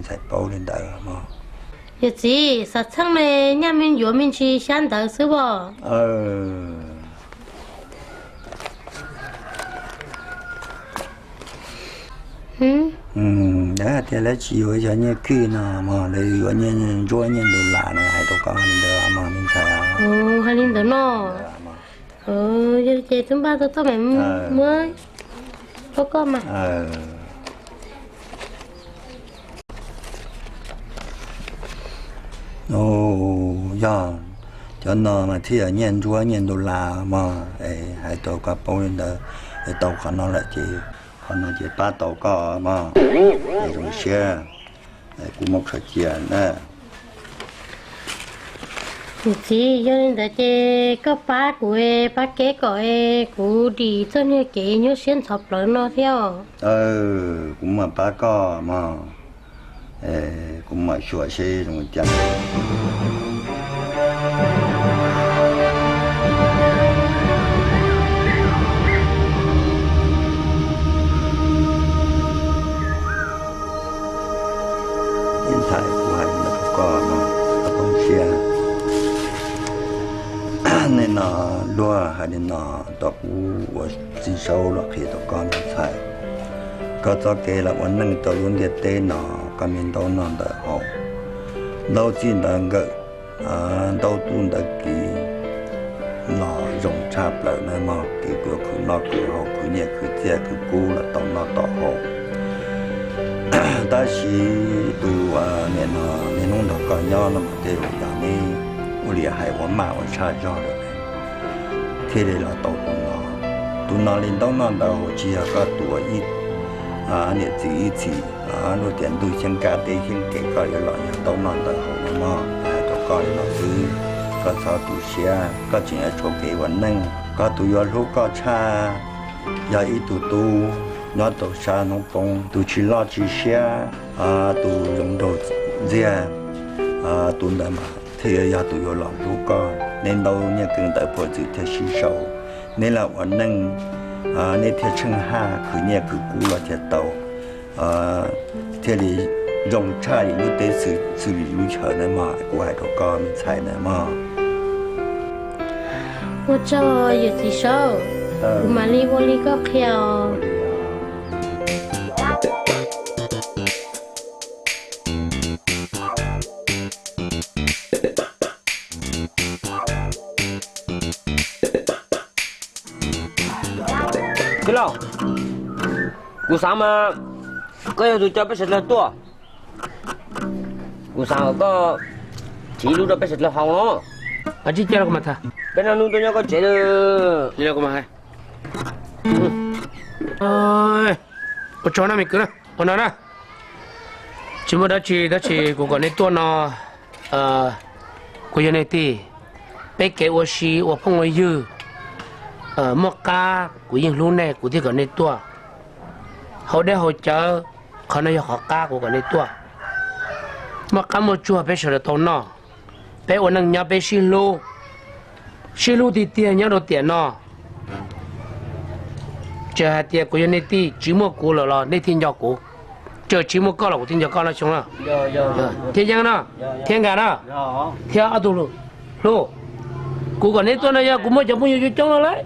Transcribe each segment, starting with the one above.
Txhais paub li ntawd mog. Yawm txiv, xav txheej me nyaj me ntsuav me ntsis xyab ntawv xwb os. Lawv hais tias lawv tsis yuav cov nyiaj khwj no mog, lawv yuav nyiaj ntsuab nyiaj dollar no, hais rau koj li ntawd mog me ntxhais. Hais li ntawd no. Yog li ces twb npaj tau toj mam muab rau koj mas. Yog cov no mas thiaj yog nyiaj ntsuab nyiaj dollar mog, hais rau koj paub li ntawd, tau qhov no lawm ces qhov no ces pab tau koj mog, zoo siab, kuv muab khaws cia na. Yawm txiv, yog li ntawd ces koj pab kuv, pab kev kom kuv dim txoj niag kev nyuaj siab ntxhov plawv no thiab. Kuv mam pab koj mog, kuv mam xyuas seb zoo li cas. Ntxhais, kuv hais li ntawd rau koj no, koj txhob siab. Nej no luag hais li no, tau kuv ua txiv saub los qhia rau koj me ntxhais. Koj txoj kev los ua neej rau lub ntiaj teb no, koj me ntaub noj ntawv haus, ntaub txij ntawv nkawm, ntaub tub ntawv kiv los zoo tshaj plaws na mog, kev khwv noj khwv haus khwv nyiaj khwv txiaj khwv kub los tau noj tau haus. Tab sis tus niam no niaj hnub nrog koj nyob no mas tej zaum yog neb ua li hais ua maj ua tshaj zog lawm thiaj li los tau tus no. Tus no li ntaub noj ntawv haus tsis yog koj tuav ib niam txiv ib txhis, luag tias ntuj xyeeb kab teb xyeeb kev, koj yuav los yog ntaub noj ntawv haus no mog, hais rau koj li no xwb. Koj txhob tu siab, koj tseem yuav tshuav kev ua neej. Koj tus yuav hlub koj tshaj yog ib tug tub nyob rau sab hnub poob, tus tsis loj tsis siab, tus zoo nraug ntxiag, tus ntawd mas thiaj yuav yog tus yuav los hlub koj. Neb ntaub nyiaj kws ntawv puag txwm thiaj sib sau, neb los ua neej, neb thiaj tsheej haj khwv nyiaj khwv kub los thiaj tau, thiaj li zoo tshaj li lub teb xws li lub chaw na mog, kuv hais rau koj me ntxhais na mog. Ua tsaug yawm txiv saub, kuv mam li ua li koj qhia os. Tij laug, kuv xav mas koj yog tus coj peb sawv dlawg tuaj. Kuv xav kom koj thim ib lub rau peb sawv dlawg haus no. Peb noj hnub tuaj nyob koj tsev. Ua tsaug na me kwv na, ua no na. Tsis muaj dab tsi, tab sis kuv kom nej tuaj no, kuv yog nej tij, peb kev ua si ua phooj ua ywg, muaj qab kuv yeej hlub nej, kuv thiaj kom nej tuaj. Haus dej haus cawv, qhov no yog qhov qab kuv kom nej tuaj. Muaj qab muaj tsuag peb sawv daws tau noj, peb ua neej nyob peb sib hlub, sib hlub tiag tiag nyob rau tiam no. Txawm hais tias kuv yog nej tij, tsis muaj kuv lawm los nej thiaj nco kuv, txawm tsis muaj koj los kuv thiaj nco koj no xyoo na. Thiab Yeeb no, thiab Nkaj no, thiab ob tug hlub, kuv kom neb tuaj no yog kuv muaj cov phooj ywg coob coob no lawm,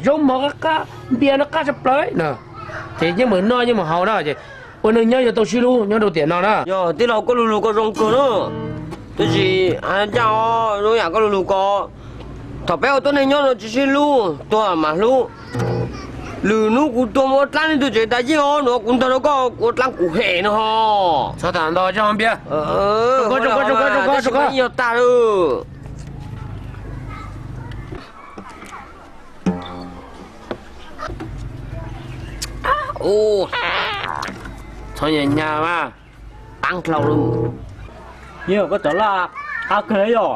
zoo mov qab qab, npias no qab tshaj plaws no, ces yeej meem noj yeej meem haus na, ces ua neeg nyob yuav tau sib hlub nyob rau tiam no na. Yog tij laug koj lu lug ko zoo kawg na, tab sis hais ncaj os, zoo yam koj lu lug ko, thaum peb ua tuab neeg nyob no tsis sib hlub tuag mas hlub. Lwm hnub kuv tuag mus ua dlaab leej twg tsev tas yeej os, nua kuv ntog rau koj, kuv ua dlaab kuv hem no ho. Txhob tham ntau, tso npias. Yog tag lawm. Txhob nyas nyas mas, taab dlau lawm. Yog koj cov laj qab kawg yog.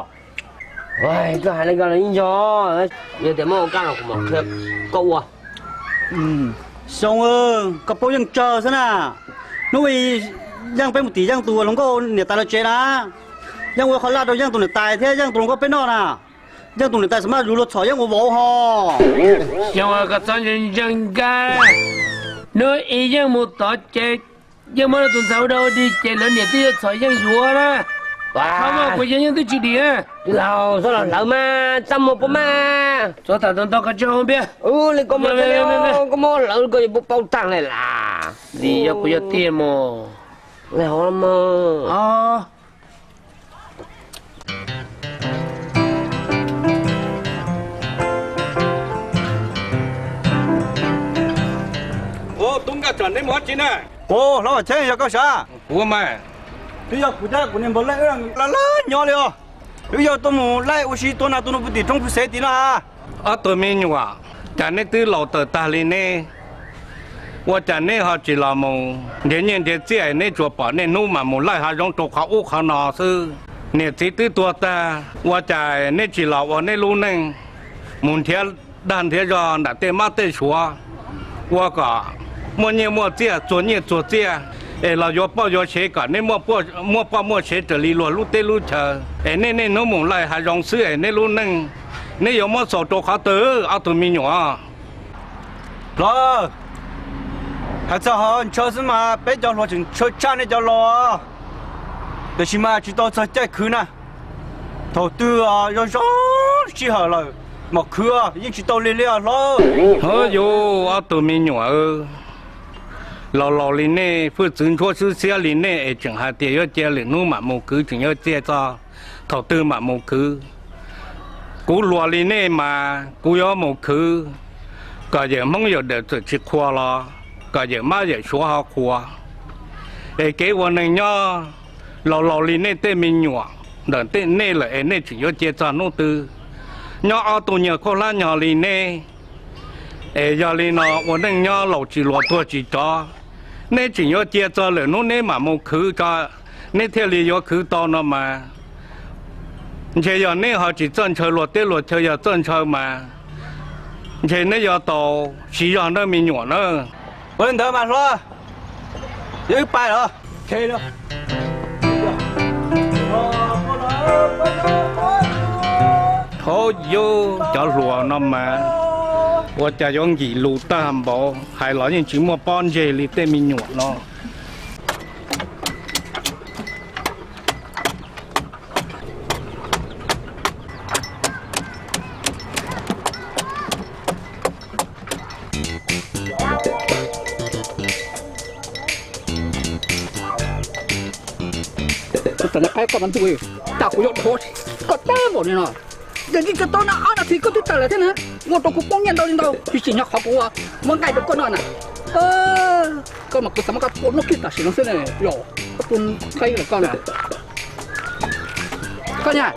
Koj hais li ko los yeej yog, yog tias muaj ua kaj los kuv mam qhia koj ua. Xyoo, koj paub Yeej tsawg xwb na. Hnub i Yeej peb mus tim Yeej tus hluas nkauj niam tais lawv tsev na, Yeej ua qhov laj rau Yeej tus niam tais thiab Yeej tus hluas nkauj peb noj na. Yeej tus niam tais xam maj yuav luag txhom Yeej ua vauv ho. Xyoo, koj txhob ntseeg Nkaj. Hnub i Yeej mus tom tsev Yeej muab tus ntxhais ua dog ua dig ces lawv niam twb yuav txhom yeej yuav na. Txhob muab kuv yeej yeej twb tsis dim. Laus, txhob los hlawv mas, txaj muag puas mas. Txhob tham ntau ntau, koj tsis hau npiab. Li koj muab hlawv koj yuav puas paub tag li las. Nim yog kuv yog tiag mog. Ua tub Nkaj Tsom, neb mus dab tsi na? Ua, hlob Vam Cheeb, yog koj sav? Kuv mas. Twb yog kuv thiab kuv niag npawg Laij wb laj laj nyob li os. Wb yuav tuaj mus laij ua si tua nas tua noog puag tim roob puag xev tim no ha. Ob tug me nyuam, cas neb twb laus tawm tag li ne, ua cas neb ho tsis los mus nrhiav nyiaj nrhiav txiaj, neb tsuas pom niaj hnub mas mus laij hav zoov rau qhov ub qhov no xwb. Niam txiv twb tuag tag, ua cas neb tsis los ua neb lub neej, mus nrhiav dag nrhiav zog nram tej mab tej suav, ua kom muaj nyiaj muaj txiaj, txuag nyiaj txuag txiaj, es los yuav poj yuav sev kom neb muaj poj muaj sev raws li luag lub teb lub chaw. Es nej niaj hnub mus laij hav zoov xwb es neb lub neej, neb yuav muab xaus rau qhov twg ob tug me nyuam? Hlob, hais txog hov ntshaw xwb mas peb cov hluas tseem ntshaw tshaj nej cov laus, tiam sis mas tsis tau txog caij khwv na. Thaum twg zoo zoo sij hawm lawm mam khwv, yeej tsis tau lig li os hlob. Hov yus ob tug me nyuam, laus laus li nej, hwj txwv ntsuab swb xiab li nej es tseem hais tias yuav cia lwm hnub mam mus khwv, tseem yuav cia txog thaum twg mam mus khwv. Kuv luag li nej mas kuv yuav mus khwv, kom yawm Hmoob yawm Dawm txawm tsis qhuas los kom yawm mab yawm suav ho qhuas. Es kev ua neeg nyob, laus laus li nej tej me nyuam ntawm tej nej lawm es nej tseem yuav cia txog hnub twg? Nyob ob tug nyuag khaub hlab nyog li nej, es yog li no ua neej nyob laus tsis luas tuag tsis rov, neb tseem yuav cia txog lwm hnub neb mam mus khwv tso, neb thiaj li yuav khwv tau no mas. Ntshe yog neb ho tsis txawj ntshaw luag teb luag chaw, yog txawj ntshaw mas ntshe neb yuav tau siv zog nawb me nyuam na. Ua li ntawd mas hlob, yog wb pais los. Thaum yus cov hluas no mas ua cas yuav nkim lus tag npaum, hais los yeej tsis muaj pob ntseg li tej me nyuam no. Kuv txawm qaib koj mas ntuj, tas kuv yuav dhau koj tag npaum li no. Yog tsis tau na ob nas this koj twb tawm lawm thiab na. Ua rau kuv poob nyiaj ntau li ntau, tsis tsim nyog qhov kuv muab nqaij rau koj noj na. Koj mas kuv xav muab koj tua luaj kiag tam sim no xwb na, yog koj tus qaib lawm koj na. Koj na.